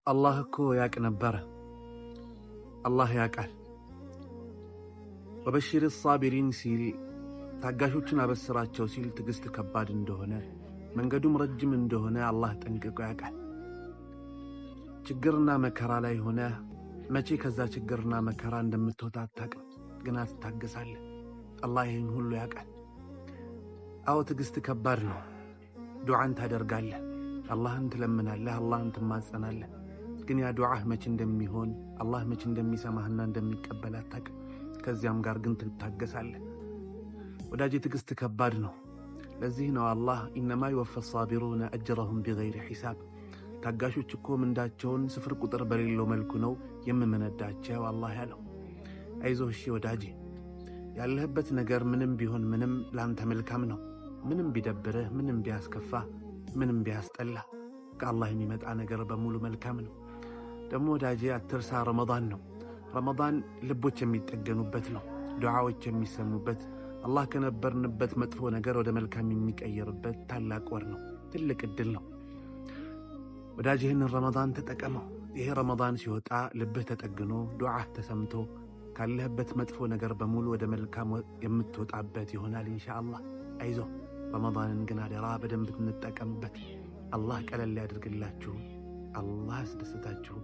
አላህ እኮ ያቅ ነበረ። አላህ ያውቃል። ወበሽር ሳቢሪን ሲል፣ ታጋሾችን አበስራቸው ሲል፣ ትዕግስት ከባድ እንደሆነ፣ መንገዱም ረጅም እንደሆነ አላህ ጠንቅቆ ያውቃል። ችግርና መከራ ላይ ሆነ መቼ ከዛ ችግርና መከራ እንደምትወጣ አታውቅም፣ ግና ትታገሳለህ። አላህ ይህን ሁሉ ያውቃል። አዎ፣ ትዕግስት ከባድ ነው። ዱዓን ታደርጋለህ፣ አላህን ትለምናለህ፣ አላህን ትማጸናለህ። ግን ያ ዱዓህ መቼ እንደሚሆን፣ አላህ መቼ እንደሚሰማህና እንደሚቀበል አታውቅም። ከዚያም ጋር ግን ትታገሳለህ። ወዳጄ፣ ትዕግስት ከባድ ነው። ለዚህ ነው አላህ إنما يوفى الصابرون أجرهم بغير حساب፣ ታጋሾች እኮ ምንዳቸውን ስፍር ቁጥር በሌለው መልኩ ነው የምመነዳቸው አላህ ያለው። አይዞህ እሺ ወዳጄ፣ ያለህበት ነገር ምንም ቢሆን ምንም ላንተ መልካም ነው። ምንም ቢደብርህ፣ ምንም ቢያስከፋ፣ ምንም ቢያስጠላ ከአላህ የሚመጣ ነገር በሙሉ መልካም ነው። ደግሞ ወዳጄ አትርሳ፣ ረመዳን ነው። ረመዳን ልቦች የሚጠገኑበት ነው። ዱዓዎች የሚሰሙበት፣ አላህ ከነበርንበት መጥፎ ነገር ወደ መልካም የሚቀይርበት ታላቅ ወር ነው። ትልቅ ዕድል ነው። ወዳጅ፣ ይህንን ረመዳን ተጠቀመው። ይሄ ረመዳን ሲወጣ ልብህ ተጠግኖ፣ ዱዓህ ተሰምቶ፣ ካለህበት መጥፎ ነገር በሙሉ ወደ መልካም የምትወጣበት ይሆናል ኢንሻአላህ። አይዞ፣ ረመዳንን ግን አደራ በደንብ እንጠቀምበት። አላህ ቀለል ያድርግላችሁ። አላህ ያስደስታችሁ።